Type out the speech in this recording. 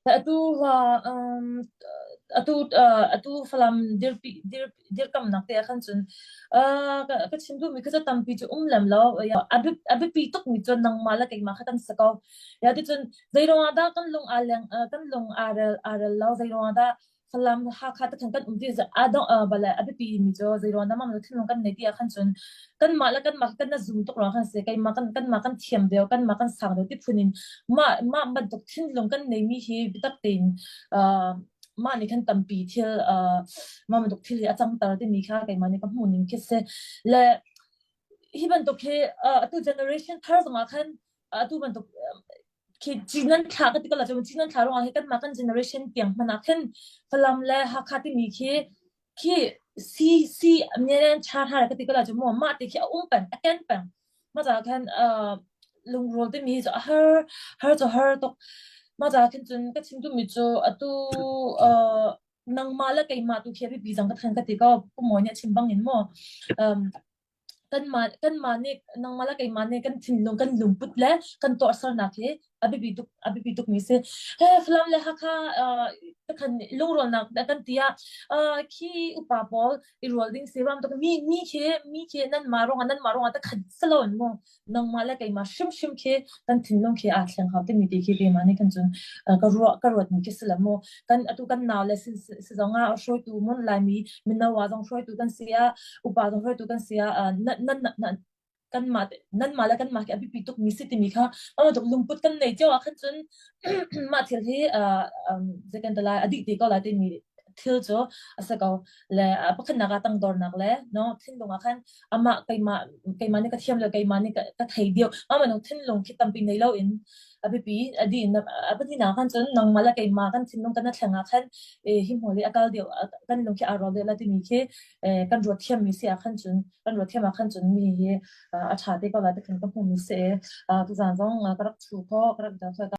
Atu atu atu Falam dirpi dir dirkamnak te ah khan cun ka chim duhmi kha cu tampi cu um lem lo. A biapi tukmi cu nangmah le keimah kha kan si ko. Ya ticun zeiruangah dah kan lung aa leng kan lung aa rel aa rel lo zeiruangah dah Falam Hakha te khan kan um ti a dong bale a biapi mi cu zeiruang dah mah thinlung kan nei ti ah khan cun kanmah le kanmah kan na zum tuk ruang khan si keimah kan kanmah kan thiam deuh kanmah kan sang deuh ti phun in mah mah bantuk thinlung kan nei mi hi biatak tein mah nih khan tampi thil mah bantuk thil hi a cangter timi kha keimah nih ka hmuh ning khi si le hi bantuk hi atu generation thar zongah khan atu bantuk khi cin nan thla ka ti ko la cun cin nan thla ruangah hi kanmah kan generation tiang hmanh ah khin Falam le Hakha timi khi khi si si mien cha tha ka ti ko la cu mu mah ti khi a um peng a ken peng mah ca khan lungrual timi hi cu a har har cu har tuk mah ca khin cun ka chim duhmi cu atu nangmah le keimah tu khi a biapi cang ka than ka ti ko pu Mawi nih a chim bang in mu kanmah kanmah nih nangmah le keimah nih kan thinlung kan lungput le kan tuahsernak hi a biapi tuk a biapi tukmi si. He Falam le Hakha uh, khan lungrualnak kan ti ah uh, khi upa pawl i rual ding si ram tuk mi mi khi mi khi nan ma rong nan ma rong ta khat salon mu nangmah le keimah hrimhrim khi kan thinlung khi aa thleng hau timi ti khi keimah nih khan cun ka ruah ka ruat mi khi si lo mu kan atu kan nau le si si zong ah hruaitu mun Laimi mino ah zong hruaitu kan si ah upa zong hruaitu kan si ah nan nan nan kanmah nanmah le kanmah khi a biapi tuk mi si timi kha mah tuk lungput kan nei cio ah khan cun mah thil hi zei kan ti lai a dih te ko lai timi thil cu a si ko le pakhatnak ah tangdornak le no thinlung ah khan amah keimah keimah nih ka thiam lo keimah nih ka thei deuh mah bantuk thinlung khi tampi nei lo in a biapi a di in a pahnihnak khan cun nangmah le keimah kan thinlung kan thleng ah khan hi hmual i a kal deuh kan lung khi aa rual deuh la timi khi kan ruat thiam mi si ah khan cun kan ruat thiam ah khan cun mi hi a ṭha te ko lai ti khan ka hmu mi si tuzaan zong ka rak thu kho ka rak.